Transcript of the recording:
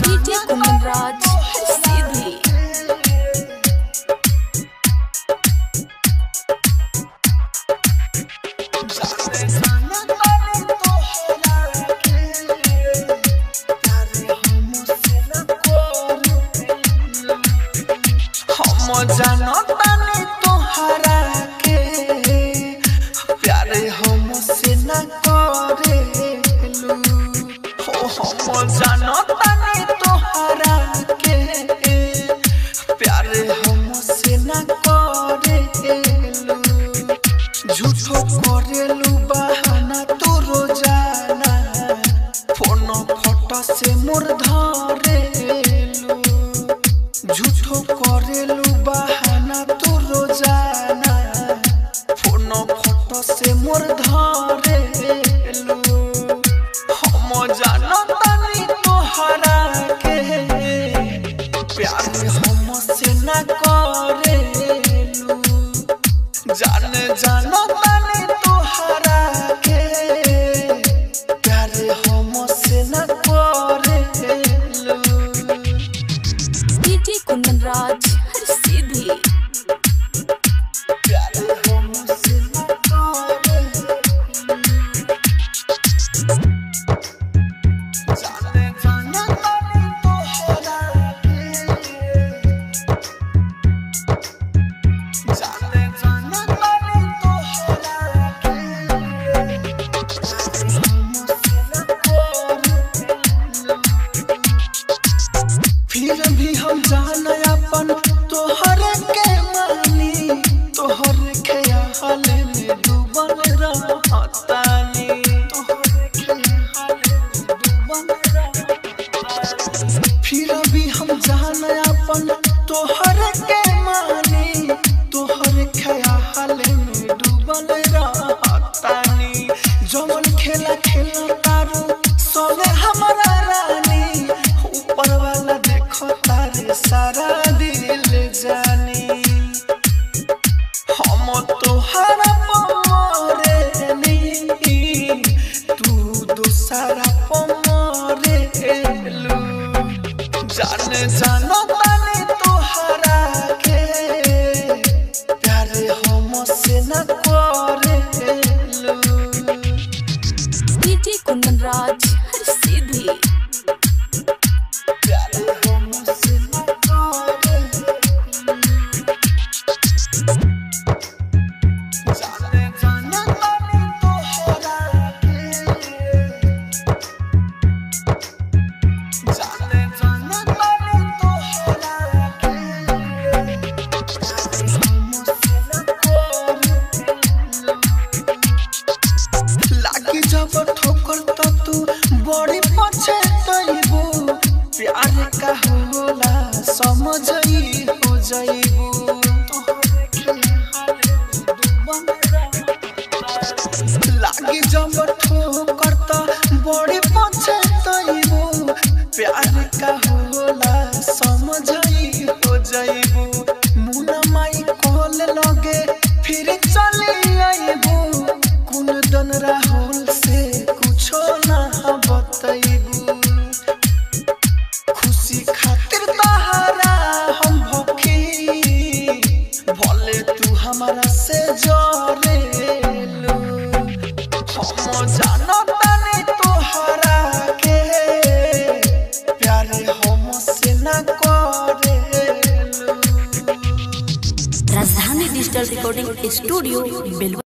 DJ Kundan Raj Sidhi. जानतानी तोहरा के प्यारे हमसे न करेलू, हो हम जानतानी तोहरा के प्यारे हमसे न करेलू। झूठो करेलू बहाना तू रोजाना, फोन फोटो से मोर धरेलू। झूठो करेलू बहाना तू रोजाना, फोन फोटो से मोर धरेलू। हम जानतानी तोहरा के प्यार हमसे न करेलू। जान जानतानी तोहरा के प्यार हमसे न करेलू। डीजे कुंदन राज सीधी। फिर भी हम जान अपन तोहर के मानी, तोहर ख्याल में डूबल रहतानी, तोहर ख्याल में डूबल रहतानी। फिर भी हम जान अपन तोहर के मानी, तोहर ख्याल में डूबल रहतानी। जवन खेला खेला तारू सोने हमारा रानी, ऊपर वाला देखो तारे सारा दिल जानी। हम तोहरा पमरेनी, तू दूसरा पमरेलू। जान जानतानी तोहरा के प्यार हमसे न करेलू। डीजे कुंदन राज सीधी। लागी जब ठोकर त तू बड़ी पछतइबू, प्यार का होला समझ हो जाइबू। लागी जब ठोकर त बड़ी पछतइबू, प्यार का होला समझ हो जाइबू। मुना माई कॉल लगे फिर चली आइबू, कुंदन राहुल से कुछो ना बतैबू। खुशी खातिर तहरा हम भखी, भले तू हमारा से जरेलू। हम जानतानी तोहरा के प्यार हमसे न करेलू। Rajdhani digital recording studio Belwa.